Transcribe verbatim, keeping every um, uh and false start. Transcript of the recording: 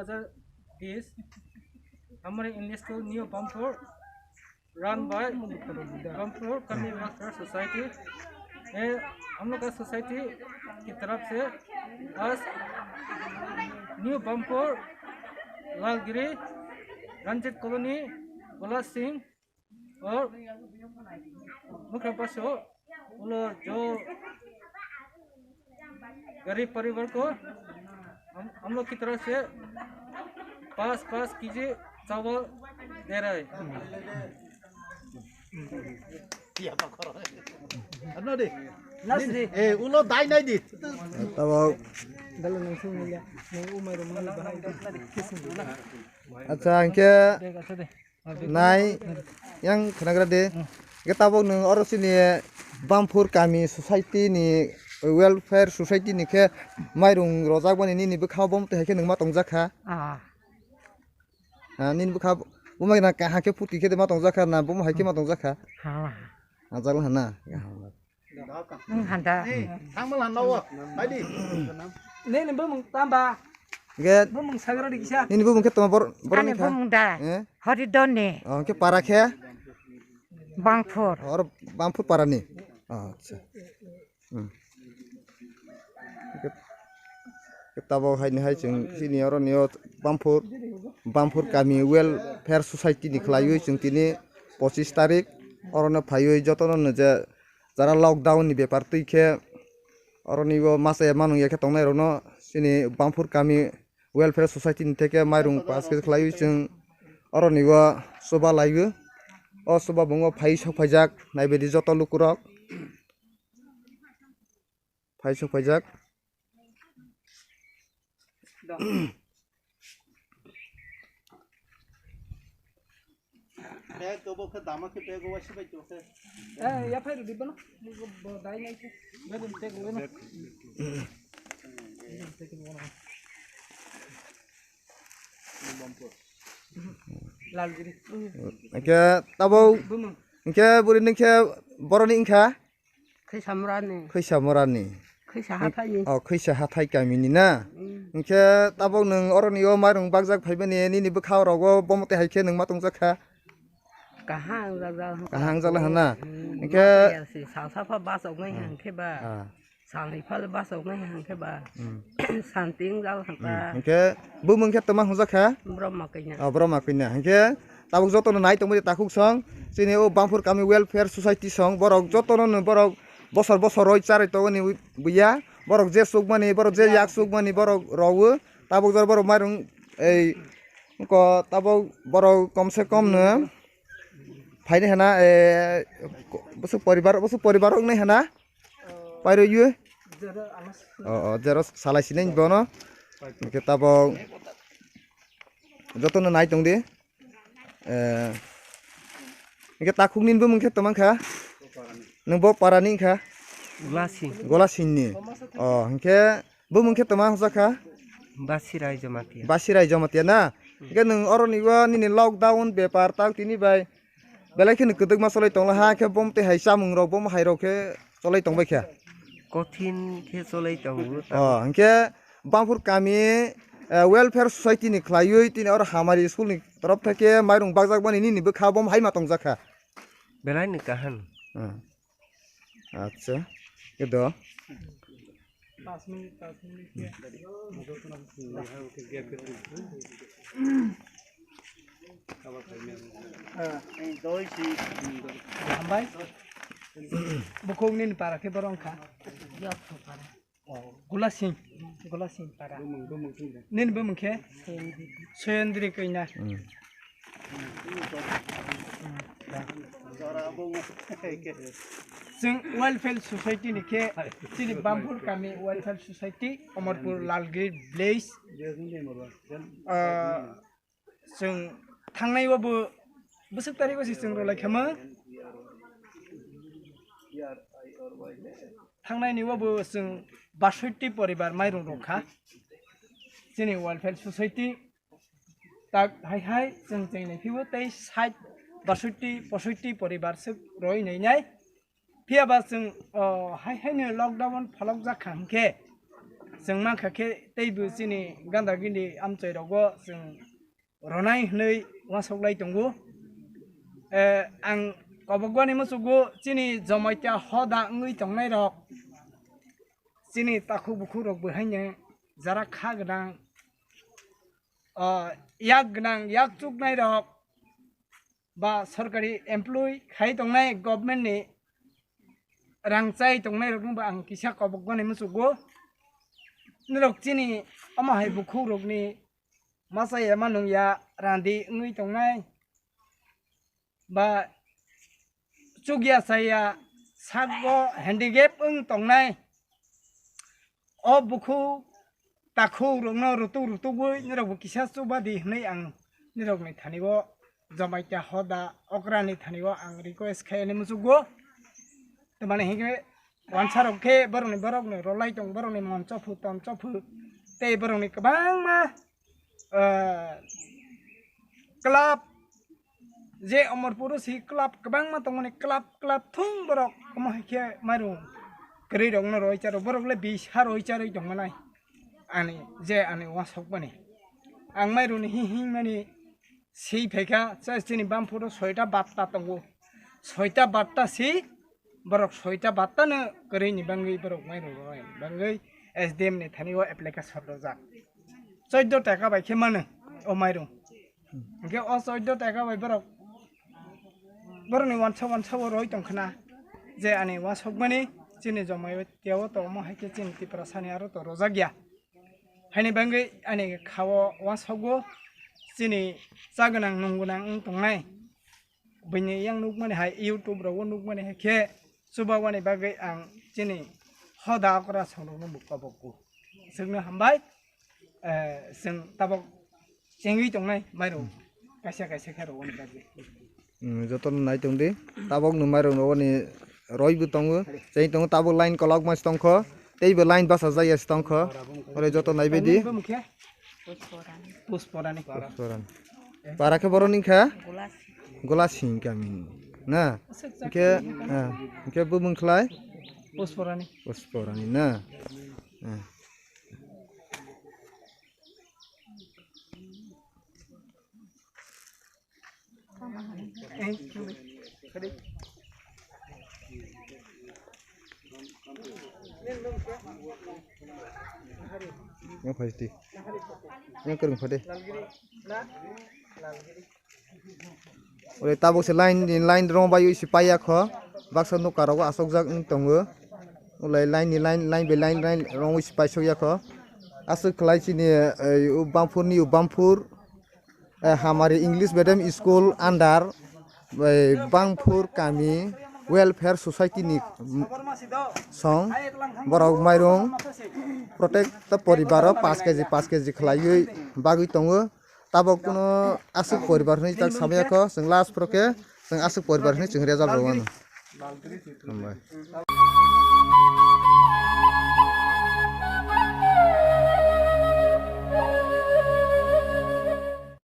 दो हज़ार बीस हमारे इंडस्ट्रियल न्यू बमपुर रन बाय बमपुर कमी वेलफेयर सोसाइटी। ये हम लोग का सोसाइटी की तरफ से आज न्यू बमपुर, लालगिरी, रंजीत कॉलोनी, भोला सिंह और मुख्य पास हो, वो लोग जो गरीब परिवार को हम, हम लोग की तरफ से पाँच पाँच केजी चावल दे रहा है। Ano di? Last di. Eh, ulo dai nai di. Tabo. Dalo nang sung nila. Nang umai ro mali bahai. Acha, hingke. Nai, yang khnagra de. Hingke tabok nwng oro chini Bamphur kami society ni welfare society ni khe mairung rojak bani nini bwkha bom twi hai khe nwng ma tongjak kha. Ah. Ha, nini bwkha bumai na kaham khe puti khe ma tongjak kha na bum hai khe ma tongjak kha. Ha. Ajal hana. Wng handa. Thangmal handa o. Hai di. Nini bumung tamba. Ge. Bumung sagra di kisa. Nini bumung khe tama bor bor ni kha. Bumung da. Eh? Hori doni. Oh, ke para khe? Bangphur. Or Bangphur para ni. Oh, acha. Hmm. Ke, ke tabok hai ni hai chwng chini oro ni o Bangphur, Bangphur kami welfare society ni khlaiwi chwng tini pochis tarik oro no phaiwi jotono no je jara lockdown ni bepar twi khe oro ni o masa ya manung ya khe tongnai rok no chini Bangphur kami welfare society ni theke mairung pass khe khlaiwi chwng oro ni o chuba laiwi. O chuba bung o phai sok phaijak naibaidi joto lukurok. Phai sok phaijak. Bag obo khe dama khe bag o waisa bai tong khe. Eh, ya phai rwdi bono. Bo dai nai khe. Bag um tek bono. Lalgiri. Hingke tabok. Bumung. Hingke bwrwi ni khe boroni wngkha. Khwisa murani. Khwisa murani. Khwisa hathai ni. Oh, khwisa hathai kami ni na. Mm. Hingke tabok nwng oroni o mairung bakjak phaimani nini bwkha rogo bomo twi hai khe nwng ma tongjak kha. Kahang jajal. Kahang jala hana. Mm, hingke ma twi salsa pha bas ok nai hang khe ba. Ah. Salni phal bas ok nai hang khe ba. Mm. Santing jal hang kha. Mm. Hingke bumung khe toma hwnjak kha. Brahma kanya. Oh, Brahma kanya. Hingke tabuk jotono nai tongbai takhuk song. Chini o Bangphur kami welfare society song. Borok jotono no borok bosor bosor roi charai tongoni buya. Borok je sukmani, borok je yak sukmani, borok rowo. Tabuk jor borok mairung ei ko tabuk borok komse kom no phaini hana, eh, bosok poribar, bosok poribar wng nai hana. Pairo yu. Oh, oh, jero salai sinai bono. Hingke tabok jotono nai tong di. Eh, hingke takhuk nini bumung khe toma kha? Nwng bo para ni kha? Golasing. Golasing ni. Oh, hingke bumung khe toma hwnjak kha? Basirai Jamatia. Basirai Jamatia na? Hingke nwng oro ni o nini lockdown bepar tak tini bai belai kheno kwdwkma cholai tongla ha khe bom tei hai chamung rok bom hai rok khe cholai tongbai kha. Kothin khe cholai tongo. Oh, hingke Bangphur kami, eh, welfare society ni khlaiwi tini oro Hamari school ni torof thai khe mairung bakjak mani nini bwkha bom hai ma tongjak kha. Belai ni kaham. Hmm. Acha, kedo. Pas minute, pas minute ya. Ah, hambai. Bukhuk nini para khe borok wngkha. Oh, Golasing, Golasing para. Nini bumung khe? Soyendri Kanya. Hmm. Chwng Welfare Society ni khe, chini Bamphur kami Welfare Society, Omorpur Lalgiri Village. Ah, chwng thangnai o bo bwswk tarik o se chwng rwlai khama. Thangnai ni o bo chwng basotti poribar mairung rwkha. Chini Welfare Society tak hai hai chwng chwng ni phibo tei sait basotti posotti poribar swk roi nai nai. Phiya ba chwng, o, hai hai ni lockdown pholok jak kha hwnkhe, Chwng mankha khe teibo chini ganda gindi amchoi rogo chwng ronai hwnwi uansuk lai tongo. Eh, ang kobokbani muchugo chini Jamatia hoda wngwi tongnai rok, chini takhuk bukhuk rok bo haino jara kha gwnang, ah, yak gwnang, yak chuknai rok ba sorkari employee khai tongnai, government ni rang chai tongnai rok no bo ang kisa kobokbani muchugo. Norok chini omo hai bukhuk rokni masa ya ma nung ya randi wngwi tongnai ba chukya saya sago handicap wng tongnai. O bukhuk takhuk rokno rutuk rutugwi nirokbo kisa chubadi hwnwi ang nirokni thani o Jamatia hoda okrani thani o ang request khai ani muchugo. Tamani hinkhe wansa rok khe borokni borokni rolai tong, borokni mon chophu ton chophu tei borokni kwbangma, ah, club, je Amarpuro si club kwbangma tongmani, club, club thung borok omo hai khe mairum kwrwi rokno roi charo, borok le bisa roi charwi tongmanai ani je ani uansukmani. Ang mairumni hi himani si phaikha, chini Bamphuro soita batta tongo, soita batta si borok soita batta no kwrwini bangwi borok mairum roi bangwi S D M ni thani o application rojak. Choiddo taka bai khe mano o mairum. Hwnkhe o choiddo taka bai borok, borokni wansa wansa o roi tongkhna je ani uansukmani chini Jamatia o tongmo hai khe chini Tiprasani aro to rojak ya. Haini bangwi ani kha o uansukgo chini cha gwnang nung gwnang wng tongnai. Bini yang nukmani hai YouTube rogo nukmani hai khe chubawani bagwi ang chini hoda okra songrokno bo kobokgo. Chwngno hambai, eh, chwng tabok chengwi tongnai mairum kaisa kaisa khe rogoni bagwi. Hmm, jotono nai tongdi. Tabok no mairum rogoni roibo tongo. Cheng tongo tabok line kolok mas tongkho. Teibo line basa jaya si tongkho. Ore joto naibaidi. Pusporani. Pusporani. Para khe borok ni kha? Golasing kami ni. Na? Hwnkhe, ah, hwnkhe bumung khlai? Pusporani. Pusporani na? Ah. Yang pasti. Yang kering pade. Ore tabuk se line ni line rong bai si paiya kho. Baksa nukha rogo asokjak wng tongo. Ulai line ni line, line by line, line rong si paisok ya kho. Aswk khlai chini, eh, Bamphur ni Bamphur. Eh, Hamari English Medium School under, eh, Bangphur Kami Welfare Society ni, mm, song borok mairung protect poribar o paanch K G, paanch K G khlaiwi bagwi tongo. Tabok kuno aswk poribar hwnwi tak samya kho, chwng last phoro khe chwng aswk poribar hwnwi chwng rejab rw mano. Hambai.